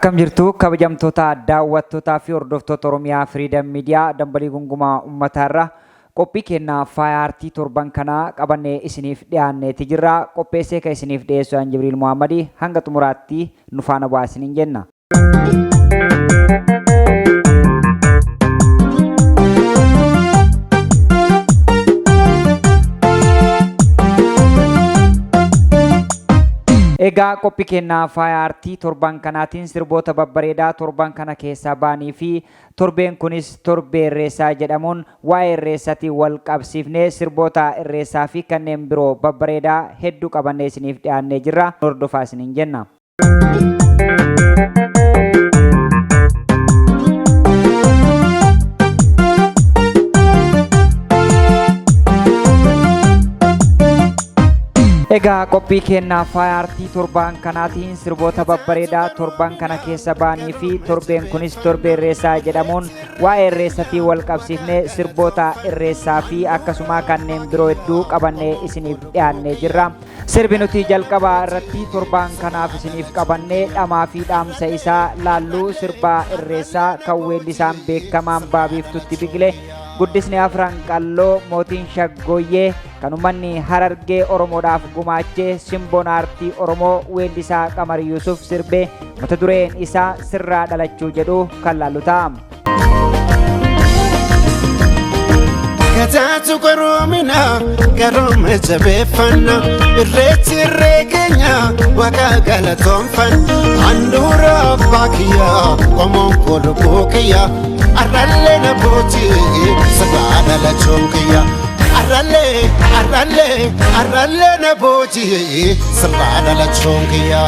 Akkam jirtu kabajamtoota daawwattootaa fi hordoftoota Oromiyaa Freedom Media dambalii gungumaa uummataarra qophii keenna faaya aartii torban kanaa qabannee isiniif dhiyaanneeti jirra. Qopheessee kan isiniif dhiyeessu an Jibriil Muhammadi hanga xumuraatti nu faana bu'aa isiniin jenna. Egaa qophii keenna faaya aartii torban kanaatiin sirboota babbareedaa torban kana keessaa ba'anii fi torbeen kunis torbee irreessaa jedhamuun waa'ee irreessatiin wal qabsiifnee sirboota irreessaa fi kanneen biroo babbareedaa hedduu qabannee isiniif dhiyaannee jirra. Hordofaa isiniin jenna. Egaa qophii keenna faaya aartii torbaan kanaatiin sirboota babbareedaa torban kana keessa ba'anii fi torbeen kunis torbee irreessaa jedhamuun waa'ee irreessatiin wal qabsiifnee sirboota irreessaa fi akkasuma kanneen biroo hedduu qabannee isiniif dhiyaannee jirra. Sirbi nuti jalqabaa irratti torbaan kanaaf isiniif qabannee dhamaa fi dhaamsa isaa laalluu sirbaa irreessaa kan weellisaan beekamaan baabiiftutti biqile guddisni afran qalloo mootiin shaggooyyee kan uummanni Harargee Oromoodhaaf gumaachee simboon aartii Oromoo weellisaa Qamar Yuusuf sirbee mata dureen isaa sirraa dhalachuu jedhu kan laallu ta'a. Gataatu qaroomina qarooma jabeeffanna irreechi irree keenya waaqa galatoonfanna handhuura abbaa kiyyaa qomoon koo lubbuu kiyya arrallee na booti sirraa dhalachuun kiyya arrallee arrallee arrallee na booti sirraa dhalachuun kiyya.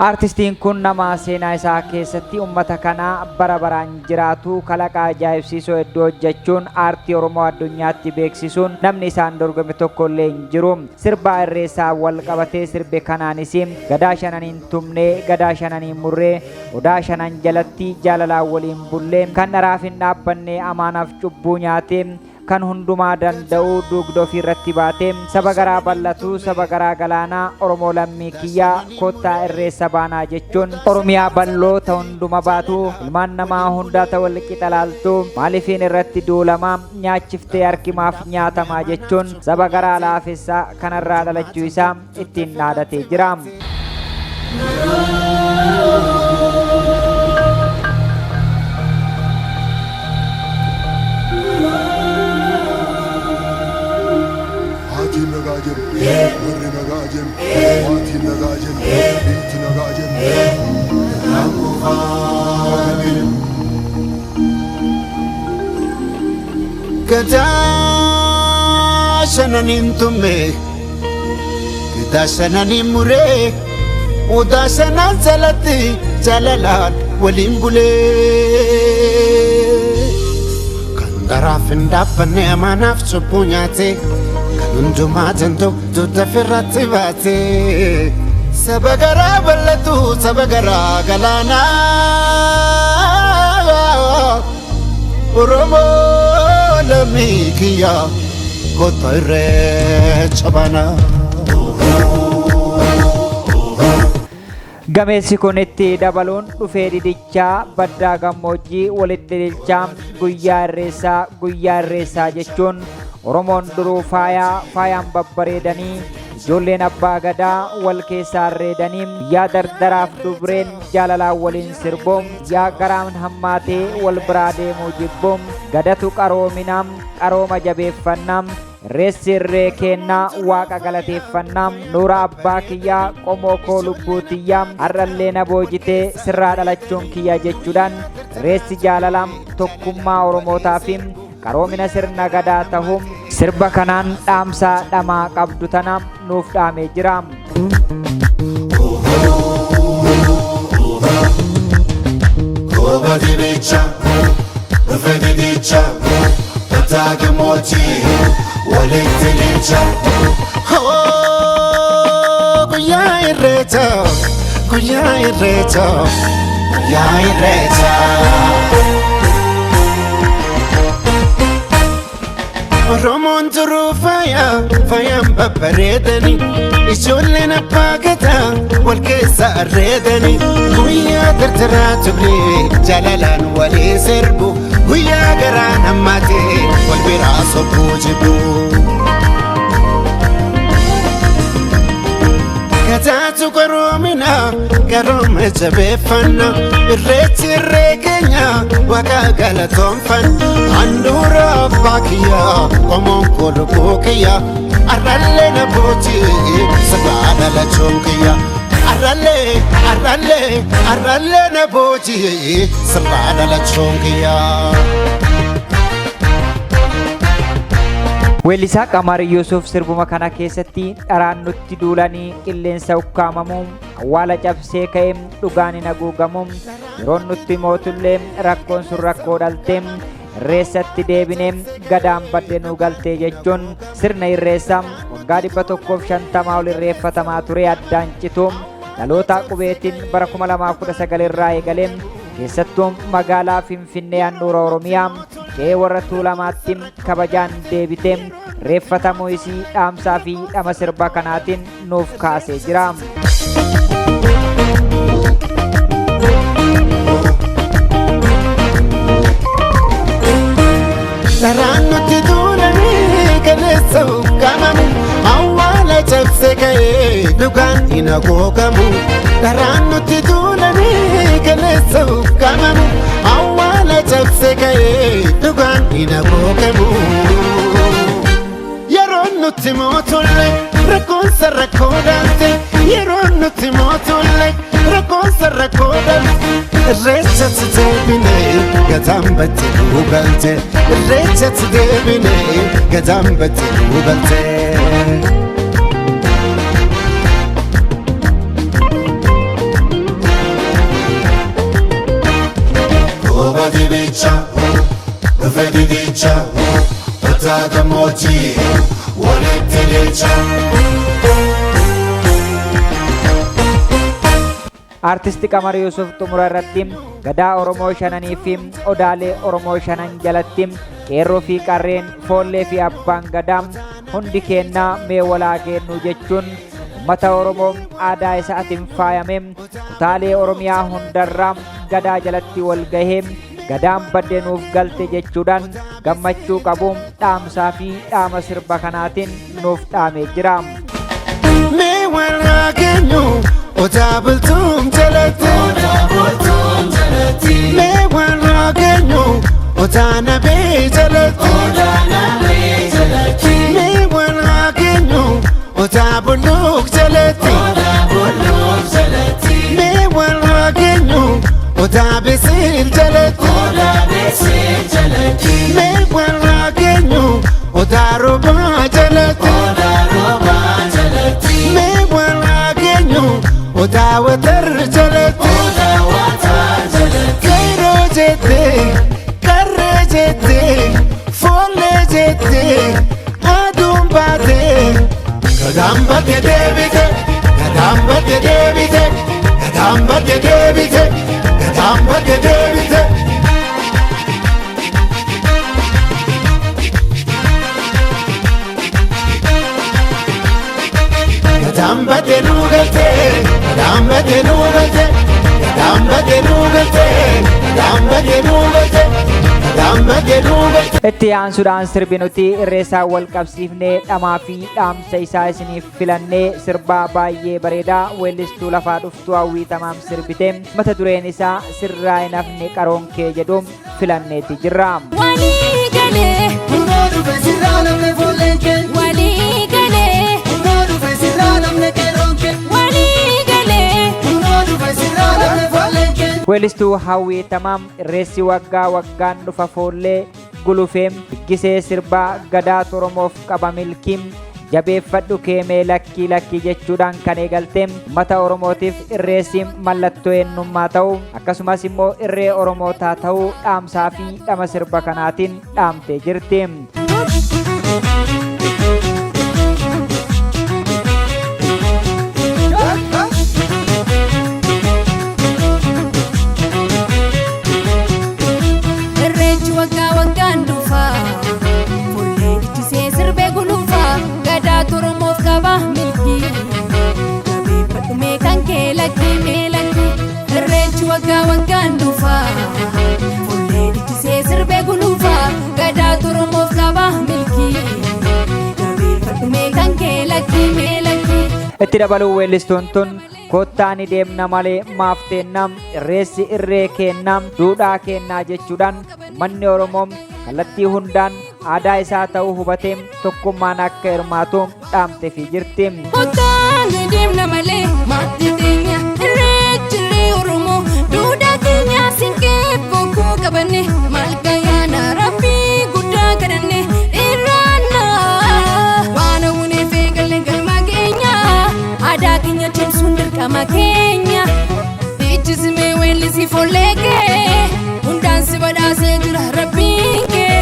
Aartistiin kun nama seenaa isaa keessatti uummata kanaa bara baraan jiraatu kalaqa ajaa'ibsiisoo hedduu hojjechuun aartii Oromoo addunyaatti beeksisuun namni isaan dorgome tokko illee hin jiru. Sirbaa irreessaa wal qabatee sirbe kanaanis gadaa shananiin tumnee gadaa shananiin murree odaa shanan jalatti jaalalaan waliin bullee kan dharaaf hin dhaabbanne amaanaaf cubbuu nyaate kan hundumaa danda'u dugda ofii irratti baatee saba garaa bal'atu saba garaa galaanaa Oromoo lammii kiyyaa kottaa irreessa baanaa jechuun Oromiyaa bal'oo ta hunduma baatu ilmaan namaa hundaa ta wal qixa laaltu maalifiin irratti duulamaa nyaachiftee harkimaaf nyaatamaa jechuun saba garaa laafessa kanarraa dhalachuu isaa ittiin dhaadatee jira. Haatiin nagaa jedhu, warri nagaa jedhu, maatiin nagaa jedhu, ilti nagaa jedhu. Gadaa shananiin tumme gadaa shananiin muree odaa shanan jalatti jaalalaan waliin bulee. Kan daraaf hin dhaabbanne amaanaaf cubbuu nyaate kan hundumaa danda'u dugda ofirratti baate. Saba garaa bal'atu saba garaa galaanaa. Oromoo lammii kiyya kottu irreecha baanaa. Gameessi kun itti dabaluun dhufee didichaa baddaa gammoojjii walitti ililchaa guyyaa irreessaa guyyaa irreessaa jechuun Oromoon duruu faayaa faayaan babbareedanii ijoolleen abbaa gadaa wal keessaa arreedanii yaa dardaraaf dubreen jaalalaan waliin sirboom yaa garaan hammaatee wal biraa deemuu jibboom gadatu qaroominaa qarooma jabeeffannaa irreessi irree keennaa waaqa galateeffannaa nuura abbaa kiyyaa qomoo koo lubbuu tiyyaa har'allee na boojitee sirraa dhalachuun kiyya jechuudhaan irreessi jaalalaa tokkummaa Oromootaa fi qaroomina sirna gadaa ta'uu sirba kanaan dhaamsa dhamaa qabdu tana nuuf dhaamee jira. Gooba dibicha, dhufe didicha, bataa gammoojjii walitti licha. Guyyaa irreecha, guyyaa irreecha, guyyaa irreecha. Oromoon turuu faaya faayaan babbareedani, ijoolleen abbaa gadaa wal keessa arreedani. Guyyaa dardaraa tublee jaalalaan walii sirbu, guyyaa garaa nammaatee wal biraa sobbuu jibbu. Gadaatu qaroomina, qarooma jabeeffanna, irreechi irree keenya waaqa galatoonfanna. Handhuura abbaa kiyyaa, qomoon koo lubbuu kiyya, arrallee na booji sabaa dhalachuun kiyya. Arrallee, arrallee, arrallee na booji sabaa dhalachuun kiyya. Weellisaa Qamar Yuusuf sirbuma kana keessatti dharaan nutti duulanii qilleensa ukkaamamu, awwaala cabsee ka'ee dhugaan hin haguugamu, yeroon nutti mootullee rakkoon sun rakkoo dhaltee irreessatti deebinee gadaan badde nu galtee jechuun sirna irreessaa waggaa 150 ol irreeffatamaa ture addaan citu dhaloota qubeetiin bara 2019 irraa eegalee keessattuu magaalaa Finfinnee handhuura Oromiyaa qe'ee warra Tuulamaatti kabajaan deebitee reeffatamuu isii dhaamsaa fi dhama sirba kanaatiin nuuf kaasee jira. Dharaan nutti duulanii kaleessa ukkaamamu, awwaala cabsee ka'ee dhugaan hin haguugamu. Dharaan nutti duulanii kaleessa ukkaamamu, awwaala cabsee ka'ee dhugaan hin haguugamu. Yeroon nutti mootulle rakkoonsa rakkoo dhalte, yeroon nutti mootulle rakkoonsa rakkoo dhalte. Irreechatti deebine gadaan badde nuu galte, irreechatti deebine gadaan badde nuu galte. Rooba dibicha, dhufe didicha, otaa gammoojjii walitti licha. Artisti Qamar Yuusuf xumura irratti gadaa Oromoo shananii fi odaalee Oromoo shanan jalatti qeerroo fi qarreen, foollee fi abbaan gadaa hundi kennaa mee walaa kennu jechuun uummata Oromoo aadaa isaatiin faayame kutaalee Oromiyaa hundarraa gadaa jalatti wal gahee gadaan badde nuuf galte jechuudhaan gammachuu qabu dhaamsaa fi dhaama sirba kanaatiin nuuf dhaamee jira. Mee warraa keenyu odaa bultuun jalatti. Mee warraa keenyu odaa nabee jalatti. Mee warraa keenyu odaa bulluuk jalatti. Mee warraa keenyu odaa bisiil jalatti. Mee warraa keenyu odaa roobaa jalatti. Mee warraa keenyu odaa watar jalatti. Qeerroo jettee, qarree jettee, foollee jettee, aduun baatee. Gadaan badde deebite, gadaan badde deebite, gadaan badde deebite, gadaan badde deebite. Gadaan badde nuu galte, gadaan badde nuu galte, gadaan badde nuu galte, gadaan badde nuu galte, gadaan badde nuu galte. Itti aansuudhaan sirbi nuti irreessaa wal qabsiifnee dhamaa fi dhaamsa isaa isiniif filannee sirbaa baay'ee bareedaa weellistuu lafaa dhuftuu Hawwii Tamaam sirbite mata dureen isaa sirraa hin hafne qaroon kee jedhu filanneeti jirra. Walii galee. Kunoo dhufe sirraa namni fuulleen kee. Walii galee. Kunoo dhufe sirraa namni qeerroon kee. Walii galee. Kunoo dhufe sirraa namni fuulleen kee. Weellistuu Hawwii Tamaam irreessi waggaa waggaan dhufa foollee gulufee diggisee sirbaa gadaa Oromoof qaba milkii jabeeffadhu keemee lakkii lakkii jechuudhaan kan eegalte uummata Oromootiif irreessi mallattoo eenyummaa ta'u akkasumas immoo irree Oromootaa ta'uu dhaamsaa fi dhama sirba kanaatiin dhaamtee jirti. Irreechi waggaa waggaan dhufa. Fuullee ijjisee milkii. Jabeeffadhu mee kan kee lakkii mee lakkii. Irreechi waggaa waggaan dhufa. Fuullee dhichisee sirbee gulufa. Gadaatu Oromoof qaba milkii. Jabeeffadhu mee kan kee lakkii mee lakkii. Itti dabaluu weellistuun tun kottaa ni deemna malee maaf teennam, irreessi irree keennam, duudhaa keennaa jechuudhaan uummanni Oromoo kallattii hundaan aadaa isaa ta'uu hubatee tokkummaan akka hirmaatu dhaamteefii jirti. Kottaa ni deemna malee maaf teenya, irreechi irree Oromoo, duudhaa keenya, siinqee bokkuu qabanne, malka yaana rabbii guddaa kadhanne irraanna waan hawwineef eegalle galma keenya, aadaa keenya cimsuun dirqama keenya. Ijjisimee weellisii foollee kee hundaan si badhaasee jira rabbiin kee,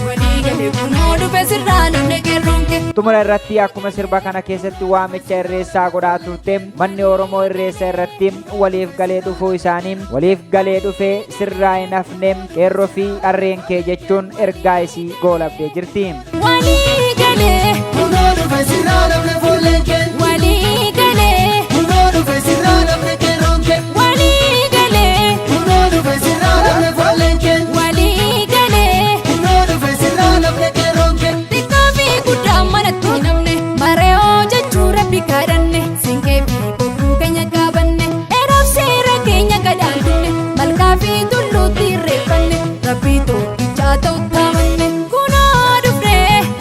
walii galee kunoo dhufe sirraa namni qeerroon kee. Xumura irratti akkuma sirba kana keessatti waamicha irreessaa godhaa turte, manni Oromoo irreessa irratti waliif galee dhufuu isaanii, waliif galee dhufee sirraa hin hafne qeerroo fi qarreen kee jechuun ergaa isii goolabdee jirti. Walii galee. Kunoo dhufe sirraa namni foolleen kee. Walii galee. Kunoo dhufe sirraa namni qeerroon kee. Walii galee. Kunoo dhufe sirraa namni foolleen kee. Walii galee. Kunoo dhufe sirraa namni qeerroon kee. Xiqqaa fi guddaa manatti namne mareeoo jechuu rabbi kadhanne, siinqee fi bokkuu keenya qabanne, dheeraaf seera keenya gadaan dunne, malkaa fi tulluutti irreeffanne, rabbii tokkichaa ta'u taamanne, kunoo dhufne.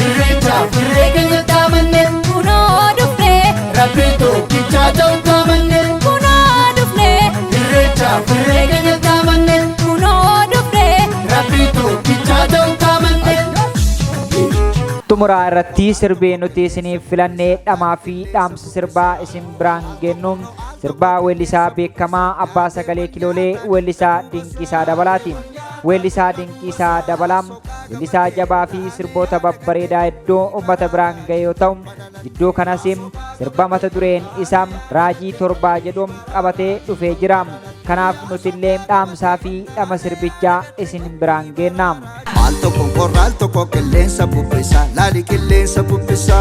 Irreechaaf irree keenya taamanne. Kunoo dhufne. Rabbii tokkichaa ta'u taamanne. Kunoo dhufne. Irreechaaf irree keenya taamanne. Kunoo dhufne. Rabbii tokkichaa ta'u taamanne. Xumuraa irratti sirbee nuti isiniif filannee dhamaa fi dhaamsa sirbaa isin biraan geennu sirbaa weellisaa beekamaa abbaa sagalee kiloolee weellisaa Dinqisaa Dabalaati. Weellisaa Dinqisaa Dabalaa weellisaa jabaa fi sirboota babbareedaa hedduu uummata biraan ga'e yoo ta'u, jidduu kanas sirba mata dureen isaa Raajii Torbaa jedhu qabatee dhufee jira. Kanaaf nutillee dhaamsaa fi dhama sirbichaa isin biraan geenna. Al tokko qorra, al tokko qilleensa bubbisa, laali qilleensa bubbisa.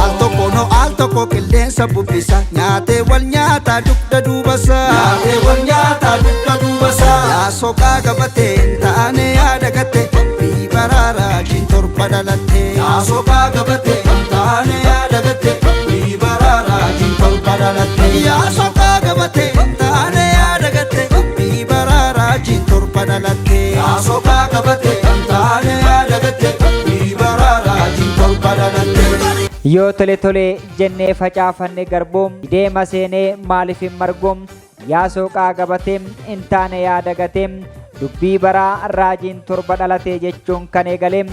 Al tokko no, al tokko qilleensa bubbisa, nyaatee wal nyaataa dugda duubasa. Nyaatee wal nyaataa dugda duubasa. Yaa soqaa gabatee hin taane yaada gatte, bii baraaraa jiin 7 dhalatte. Yaa soqaa gabatee hin taane yaada gatte, bii baraaraa jiin 7 dhalatte. Yaa soqaa gabatee hin taane yaada gatte, bii baraaraa jiin 7 dhalatte. Yaa soqaa gabatee hin taane yaada gatte, bii baraaraa jiin 7 dhalatte. Yoo tole tole jennee facaafanne garbuun deema seenee maaliif hin marguun, yaa sooqaa gabatee hin taane yaada gatee, dubbii baraa raajiin 7 dhalatee jechuun kan eegale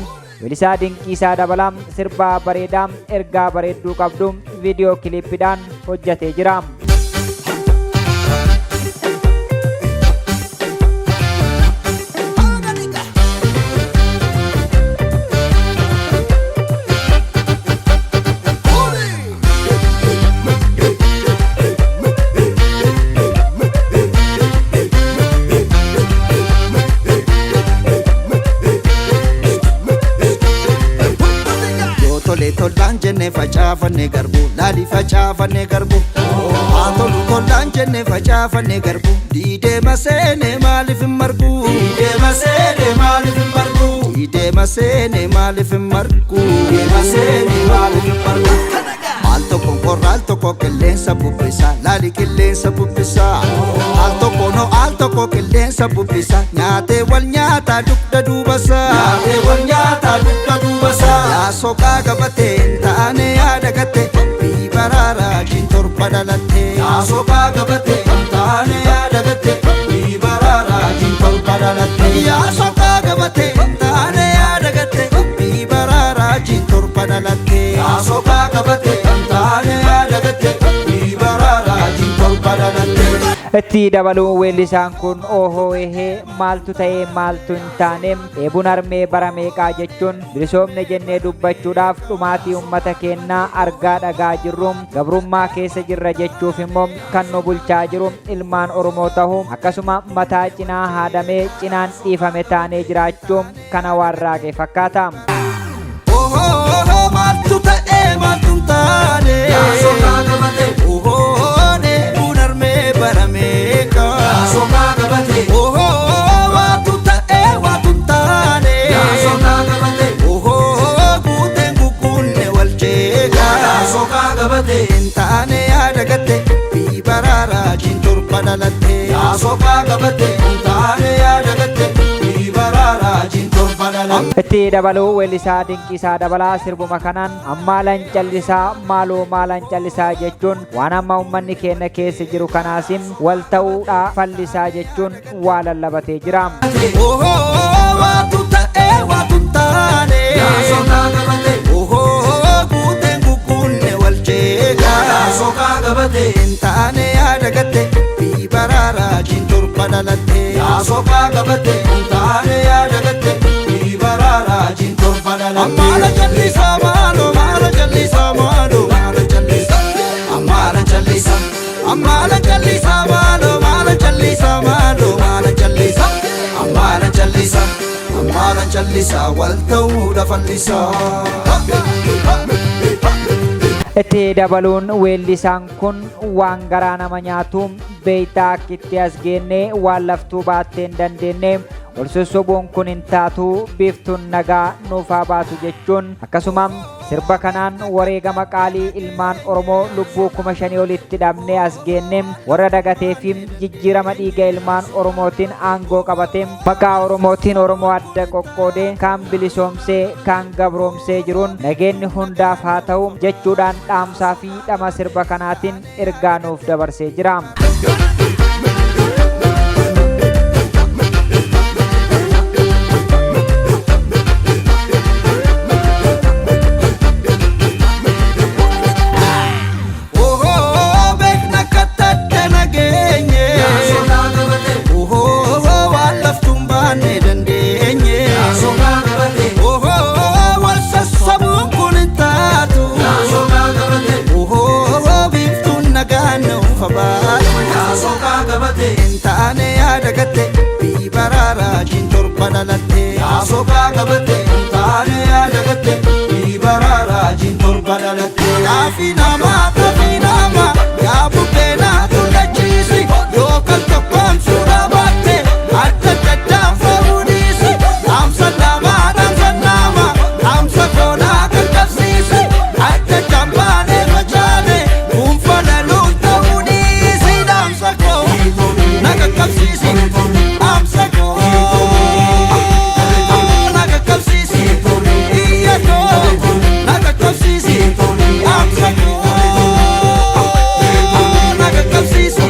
weellisaa Dinqiisaa Dabalaa sirbaa bareedaa ergaa bareedduu qabdu viidiyoo kiliippiidhaan hojjetee jira. Yoo tole tolaan jennee facaafanne garbu, laali facaafanne garbu. Haa tolu tolaan jennee facaafanne garbu, diidee seenee maaliif hin margu? Diidee seenee maaliif hin margu? Diidee seenee maaliif hin margu? Diidee seenee maaliif hin margu? Al tokko qorra, al tokko qilleensa bubbisa, laali qilleensa bubbisa. Al tokko no, al tokko qilleensa bubbisa, nyaatee wal nyaataa dugda duubasa. Nyaatee wal nyaataa dugda duubasa. Yaa soqaa gabatee hin taane yaada gatte, bii baraaraa jiin 7 dhalatte. Yaa soqaa gabatee hin taane yaada gatte, bii baraaraa jiin 7 dhalatte. Yaa soqaa gabatee hin taane yaada gatte, bii baraaraa jiin 7 dhalatte. Yaa soqaa gabatee hin taane yaada gatte, bii baraaraa jiin 7 dhalatte. Itti dabaluun weellisaan kun ohoo ehee maaltu ta'ee maaltu hin taane, dheebuun harmee bara meeqaa jechuun bilisoomne jennee dubbachuudhaaf dhumaatii uummata keenyaa argaa dhagaa jirru, gabrummaa keessa jirra jechuuf immoo kan nu bulchaa jiru ilmaan Oromoo ta'uu, akkasuma mataa cinaa haadamee cinaan dhiifame taanee jiraachuu kana waan raage fakkaata. Ohoo maaltu ta'ee ta'ee maaltu hin taane. Yaasokaa gabatee. Ohoo deemuun armee barameeka. Yaasokaa gabatee. Ohoo waatu ta'ee waatu hin taane. Yaasokaa gabatee. Ohoo guuteen guguunne wal jeeqa. Yaasokaa gabatee. Hin taane yaada gatte bii baraaraa jiin torba dhalatte. Yaasokaa gabatee. Hin taane yaada gatte bii baraaraa jiin torba dhalatte. Itti dabaluu weellisaa Dinqisaa Dabalaa sirbuma kanaan ammaalan callisaa maaloo maalan callisaa jechuun waan amma uummanni keenya keessa jiru kanaasin wal ta'uudhaa fallisaa jechuun waa lallabatee jira. Ohoo waatu ta'ee waatu hin taane. Yaasokaa gabatee. Ohoo guuteen guguunne wal jeeqa. Yaasokaa gabatee. Hin taane yaada gatte bii baraaraa jiin torba dhalatte. Yaasokaa gabatee. Hin taane yaada gatte bii baraaraa jiin torba dhalatte. Ammaala jallisaa maaloo maala jallisaa maaloo maala jallisaa. Ammaala jallisaa. Ammaala jallisaa maaloo maala jallisaa maaloo maala jallisaa. Ammaala jallisaa. Ammaala jallisaa wal ta'uudha fallisaa. Itti dabaluun weellisaan kun waan garaa nama nyaatu beeytaa akkitti as geenne waan laftuu baattee hin dandeenye ol sossobuun kun hin taatu biiftuun nagaa nuufaa baatu jechuun akkasuma sirba kanaan wareegama qaalii ilmaan Oromoo lubbuu 5,000 olitti dhabnee as geenne warra dagatee fi jijjiirama dhiiga ilmaan Oromootiin aangoo qabate maqaa Oromootiin Oromoo adda qoqqoodee kaan bilisoomsee kaan gabroomsee jiruun nageenyi hundaaf haa ta'u jechuudhaan dhaamsaa fi dhama sirba kanaatiin ergaa nuuf dabarsee jira. Ohoo beekna kattadda nageenye. Yaasokaa gabatee. Ohoo waan laftuun baanne dandeenye. Yaasokaa gabatee. Ohoo wal sassabuun kun hin taatu. Yaasokaa gabatee. Ohoo biiftuun nagaan nuuf baatu. Yaasokaa gabatee. Hin taane yaada gatte bii baraaraa jiin torba dhalatte. Yaasokaa gabatee. Hin taane yaada gatte bii baraaraa jiin torba dhalatte. Xaafii namaa xaafii namaa yaa bubbeenaa tullachiisi yookaan tokkoon suuraa baatte adda addaan fo'uu dhiisi. Dhaamsa namaa dhaamsa namaa dhaamsa koonaa qaqqabsiisi adda addaan baanee facaane dhuunfa laluun ta'uu dhiisi. Dhaamsa koo na qaqqabsiisi dhaamsa koo na qaqqabsiisi iyya koo na qaqqabsiisi dhaamsa koo na qaqqabsiisi.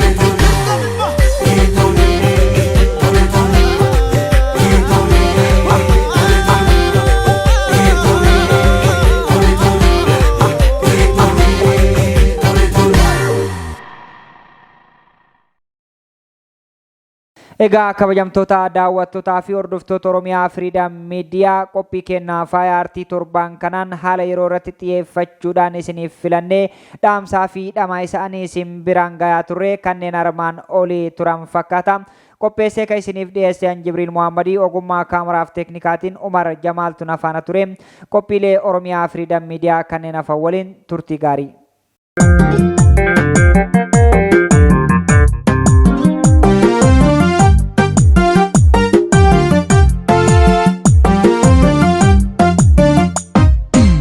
Egaa kabajamtoota daawwattootaa fi hordoftoota Oromiyaa Firiidam Miidiyaa qophii kennaa faaya aartii torbaan kanaan haala yeroo irratti xiyyeeffachuudhaan isiniif filannee dhaamsaa fi dhamaa isaanii isin biraan gayaa turre kanneen armaan olii turan fakkaata. Qopheessee kan isiniif dhiyeesse an Jibriil Muhammadii ogummaa kaameraaf teeknikaatiin Umar Jamaaltu na faana ture. Qophiilee Oromiyaa Firiidam Miidiyaa kanneen hafan waliin turtii gaarii.